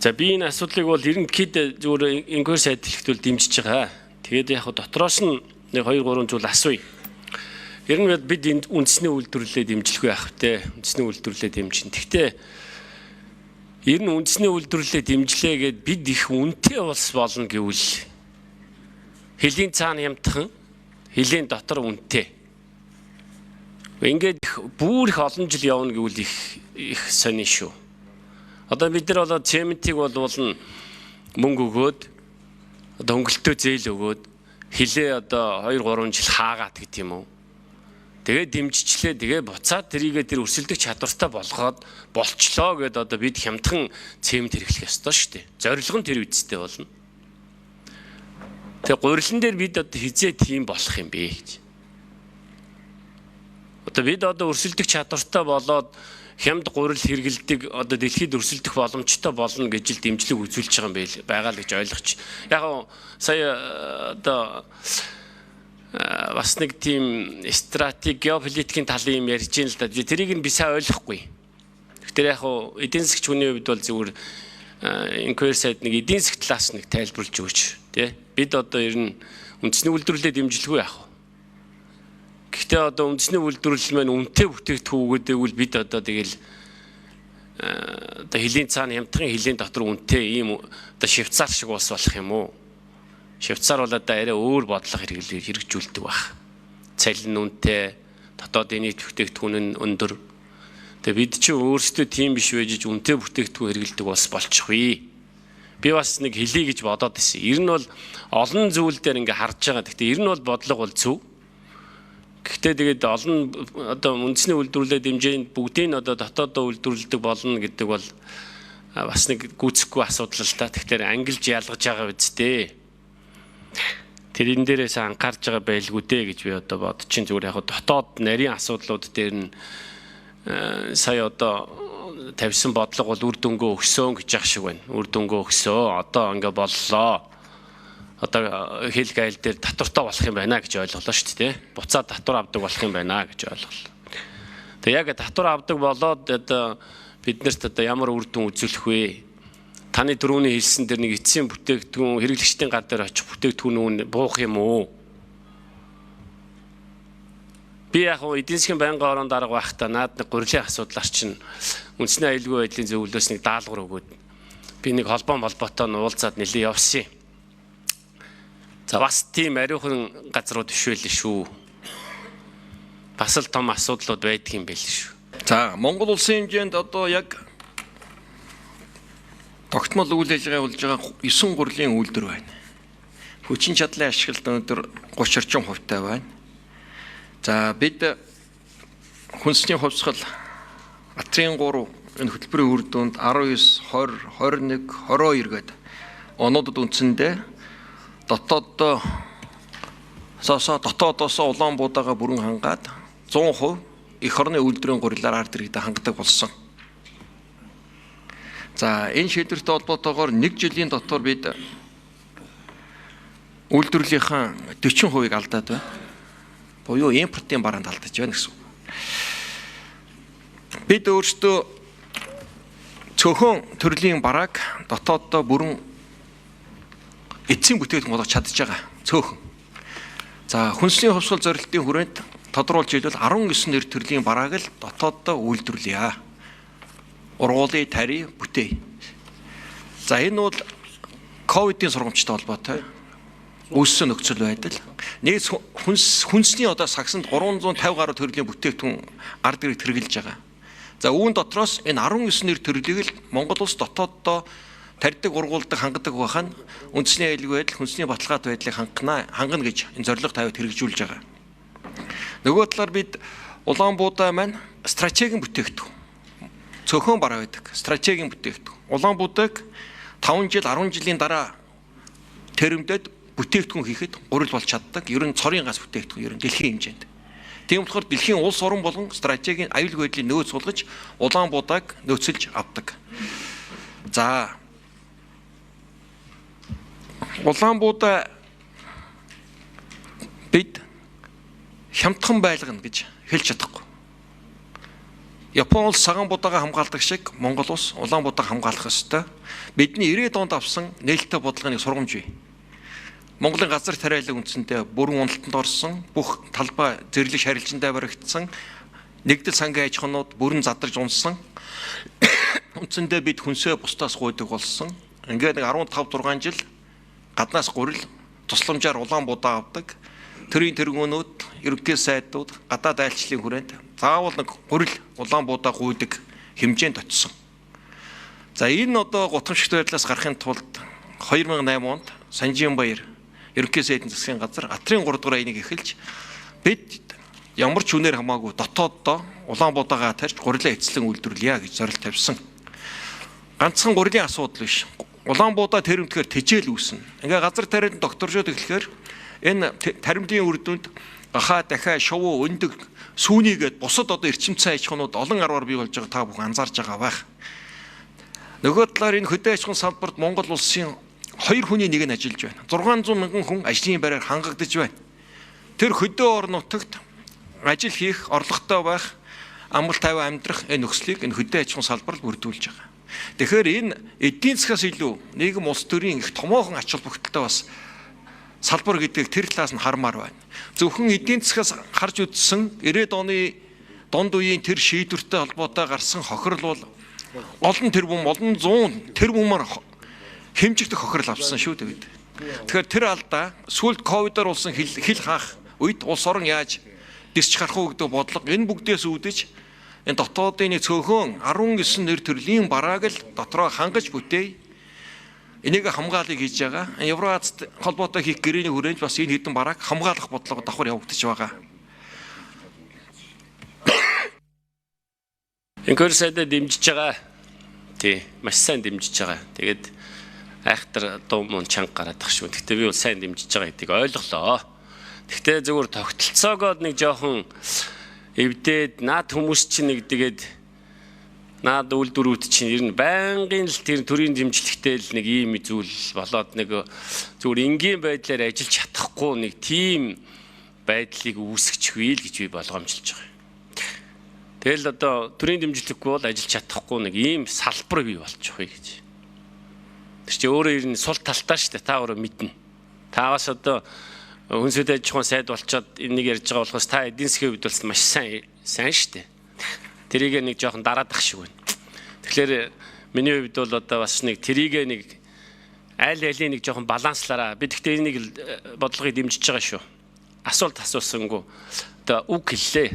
За, би энэ асуудлыг бол ерөнхийдөө зүгээр инквер сайд хэлэхэд бол дэмжиж байгаа. Тэгээд яг дотроос нь нэг 2 3 зүйл асууя. Ер нь бид энд үндэсний үйлдвэрлэлээ дэмжлэхгүй яах вэ? Үндэсний үйлдвэрлэлээ дэмжинэ. Гэхдээ ер нь үндэсний үйлдвэрлэлээ дэмжлээ гэд бид их үнэтэй улс болно гэвэл хөлийн цаана хямдхан, хөлийн дотор үнэтэй. Ингээд бүр их олон жил явна гэвэл их их сонин шүү. Одоо бид нар болоо цементийг болвол мөнгө өгөөд, одоо хөнгөлөлтөө зээл өгөөд, хилээ одоо 2 3 жил хаагаад гэдэг юм уу? Тэгээд дэмжичлээ, тэгээ буцаад тэрийгээ тэр өрсөлдөх чадвартай болгоод болчлоо гэд одоо бид хямдхан цемент хэрэглэх ёстой шүү дээ. Зорилго нь тэр үсттэй болно. Тэгээ гурилан дээр бид одоо хизээ тийм болох юм бэ гэж. Одоо бид одоо өрсөлдөх чадвартай болоод хямд гурил хэрэгэлдэг, одоо дэлхийд өрсөлдөх боломжтой болно гэж л дэмжлэг үзүүлж байгаа юм байл байгаа л гэж ойлгоч. Яг сая одоо бас нэг тийм стратеги, геополитикийн талын юм ярьж байна л да. Тэрийг нь би сайн ойлгохгүй. Тэгэхээр яг хуу эдийн засгч хүний хувьд бол зүгээр инквер сайд нэг эдийн засаг талаас нэг тайлбарлаж өгөөч тий. Бид одоо ер нь үндэсний үйлдвэрлэлээ дэмжлэгүй яах вэ? Гэхдээ одоо үндэсний үйлдвэрлэл маань үнэтэй бүтээгдэхүүн өгөөдөөгүй бид одоо тэгэл одоо хөлийн цаана хямдхан, хөлийн дотор үнэтэй ийм одоо Швейцар шиг улс болох юм уу? Швейцар бол одоо арай өөр бодлого хэрэгжүүлдэг байх. Цалин үнэтэй, дотоодын нийт бүтээгдэхүүн нь өндөр. Тэгээ бид чинь өөрсдөө тийм биш байж үнэтэй бүтээгдэхүүн хэрэглэдэг улс болчихвээ. Би бас нэг хэлье гэж бодоод ирсэн. Ер нь бол олон зүйл дээр ингээ харж байгаа. Гэхдээ ер нь бол бодлого бол зөв. Гэхдээ тэгээд олон одоо үндэсний үйлдвэрлэлээ дэмжээнд бүгдийг нь одоо дотоодоо үйлдвэрлэдэг болно гэдэг бол бас нэг гүйцэхгүй асуудал л та. Тэгэхээр ангилж ялгаж байгаа үсттэй. Тэр энэ дээрээс анхаарч байгаа байлгүй дээ гэж би одоо бодож чинь. Зүгээр яг дотоод нарийн асуудлууд дээр нь сая одоо тавьсан бодлого бол үр дүнгөө өгсөн гэж яах шиг байна. Үр дүнгөө өгсөө. Одоо ингээ боллоо. Одоо хэл гайл дээр татвартай болох юм байна гэж ойлголоо шүү дээ. Буцаад татвар авдаг болох юм байна гэж ойлголоо. Тэгээ яг татвар авдаг болоод одоо биднэрт одоо ямар үр дүн үзүүлэх вэ? Таны түрүүний хэлсэн дээр нэг эцсийн бүтээгдэхүүн хэрэглэгчдийн гар дээр очих бүтээгдэхүүн үн буух юм уу? Би яг хуу эдийн засгийн байнгын орон дарга байхдаа наад нэг гурилын асуудлаар чинь үндэсний аюулгүй байдлын зөвлөлөөс нэг даалгавар өгөөд би нэг холбоо холбоотой нь уулзаад нэлээ явсан юм. За, бас тийм ариухан газрууд биш байл шүү. Бас л том асуудлууд байдаг юм байл шүү. За, Монгол улсын хэмжээнд одоо яг тогтмол үйл ажиллагаа явуулж байгаа 9 гурилын үйлдвэр байна. Хүчин чадлын ашиглалт өнөөдөр 30 орчим хувьтай байна. За, бид хүнсний хувьсгал Атрын 3 энэ хөтөлбөрийн үр дүнд 19, 20, 21, 22 гэдэг оноодод үндсэндээ дотооддоо дотоодоосоо Улаанбуудаага бүрэн хангаад 100% эх орны үйлдвэрийн гурилаар ард иргэдэд хангадаг болсон. За, энэ шийдвэртэй холбоотойгоор нэг жилийн дотор бид үйлдвэрлэлийнхаа 40%-ийг алдаад байна. Буюу импортын бараанд алдаж байна гэсэн үг. Бид өөрсдөө цөөхөн төрлийн барааг дотооддоо бүрэн эцсийн бүтээгдэхүүн болгож чадж байгаа. Цөөхөн. За, хүнсний хувьсгал зорилтын хүрээнд тодруулж хэлбэл 19 нэр төрлийн барааг л дотооддоо үйлдвэрлэе. Ургуулыг тарий, бүтээе. За, энэ бол ковидын сургамжтай холбоотой үүссэн нөхцөл байдал. Нийт хүнсний одоо сагсанд 350 гаруй төрлийн бүтээгдэхүүн ард иргэд хэрэглэж байгаа. За, үүн дотроос энэ 19 нэр төрлийг л Монгол улс дотооддоо тарьдаг, ургуулдаг, хангадаг байх нь үндэсний аюулгүй байдал, хүнсний баталгаатай байдлыг хангана гэж энэ зорилго тавиад хэрэгжүүлж байгаа. Нөгөө талаар бид Улаанбуудаа маань стратегийн бүтээгдэхүүн, цөөхөн бараа байдаг. Стратегийн бүтээгдэхүүн. Улаанбуудаг 5 жил, 10 жилийн дараа тэрэмдэд бүтээгдэхүүн хийхэд гурил болж чаддаг. Ер нь цорын газ бүтээгдэхүүн ер нь дэлхийн хэмжээнд. Тийм болохоор дэлхийн улс орон болгон стратегийн аюулгүй байдлын нөөц болгож Улаанбуудаг нөөцлөж авдаг. За, Улаанбуудаа бид хямдхан байлгана гэж хэлж чадахгүй. Япон улс цагаан будаага хамгаалдаг шиг Монгол улс улаан будааг хамгаалах ёстой. Бидний 90-ад онд авсан нээлттэй бодлогын сургамж бий. Монголын газар тариалан үндсэндээ бүрэн уналтанд орсон, бүх талбай зэрлэг шарилжиндаа баригдсан, нэгдэл сангийн аж ахуйнууд бүрэн задарч унсан. Үндсэндээ бид хүнсээ бусдаас гуйдаг болсон. Ингээд нэг 15 6 жил гаднаас гурил тусламжаар улаан будаа авдаг. Төрийн тэргүүнүүд, ерөнхий сайдууд гадаад айлчлалын хүрээнд заавал нэг гурил улаан будаа гуйдаг хэмжээнд очсон. За энэ одоо гутамшигт байдлаас гарахын тулд 2008 онд Санжийн баяр ерөнхий сайдын засгийн газар Атрын 3 дугаар аянийг эхэлж бид ямар ч үнээр хамаагүй дотооддоо улаан будаага тарьж гурилаа эцлэн үйлдвэрлэе гэж зорилт тавьсан. Ганцхан гурилын асуудал биш. Улаан будаа тэрэмтгэхээр тэжээл үүснэ. Ингээ газар тариад докторжууд эхлэхээр энэ таримдын үр дүнд гахаа дахиа шувуу өндөг сүүнийгээд бусад одоо эрчим цай аж ахуйнууд олон арвар бий болж байгаа та бүхэн анзаарч байгаа байх. Нөгөө талаар энэ хөдөө аж ахуйн салбарт Монгол улсын 2 хүний нэг нь ажиллаж байна. 600 мянган хүн ажлын байраар хангагдаж байна. Тэр хөдөө орон нутагт ажил хийх, орлоготой байх, амгал тайван амьдрах энэ нөхцөлийг энэ хөдөө аж ахуйн салбар бүрдүүлж байгаа. Тэгэхээр энэ эдийн засгаас илүү нийгэм улс төрийн их томоохон ач холбогдолтой бас салбар гэдгийг тэр талаас нь хармаар байна. Зөвхөн эдийн засгаас харж үзсэн 90-ад оны дунд үеийн тэр шийдвэртэй холбоотой гарсан хохирол бол олон тэрбум, олон зуун тэрбумаар хэмжигдэх хохирол авсан шүү дээ бид. Тэгэхээр тэр алдаа сүүлд ковидоор болсон хил хаах үед улс орон яаж дисч гарах уу гэдэг бодлого энэ бүгдээс үүдэж энэ дотоодын нэг цөөхөн 19 нэр төрлийн барааг л дотроо хангаж бүтээе. Энийг хамгаалыг хийж байгаа. Евроазид холбоотой хийх гэрээний хүрээнд бас энэ хэдэн барааг хамгаалах бодлого давхар явагдаж байгаа. Инкер сайдаа дэмжиж байгаа. Тий, маш сайн дэмжиж байгаа. Тэгээд айхтар дуу мөн чанга гараад тах шүү. Гэхдээ би бол сайн дэмжиж байгаа гэдгийг ойлголоо. Гэхдээ зөвхөн тогтолцоогоод нэг жоохон эвдээд наад хүмүүс чинь нэг тэгээд наад үйлдвэрүүд чинь ер нь байнгын л тэр төрийн дэмжлэгтэй л нэг ийм зүйл болоод нэг зүгээр энгийн байдлаар ажиллаж чадахгүй нэг тийм байдлыг үүсгэчихвээ л гэж би болгоомжилж байгаа. Тэгэл одоо төрийн дэмжлэггүй бол ажиллаж чадахгүй нэг ийм салбар бий болчих вэ гэж. Тэр чинь өөрөө ер нь сул талтай шүү дээ. Та өөрөө мэднэ. Та бас одоо хүнсүүд аж ахуйн сайд болчоод энийг ярьж байгаа болохоос та эдийн засгийн хувьд бол маш сайн шүү дээ. Тэрийг нэг жоохон дараад ах шиг байна. Тэгэхээр миний хувьд бол одоо бас нэг тэрийг нэг аль алийн нэг жоохон баланслаараа би тэгтээ энийг бодлогыг дэмжиж байгаа шүү. Асуулт асуусангүй одоо үг хэллээ.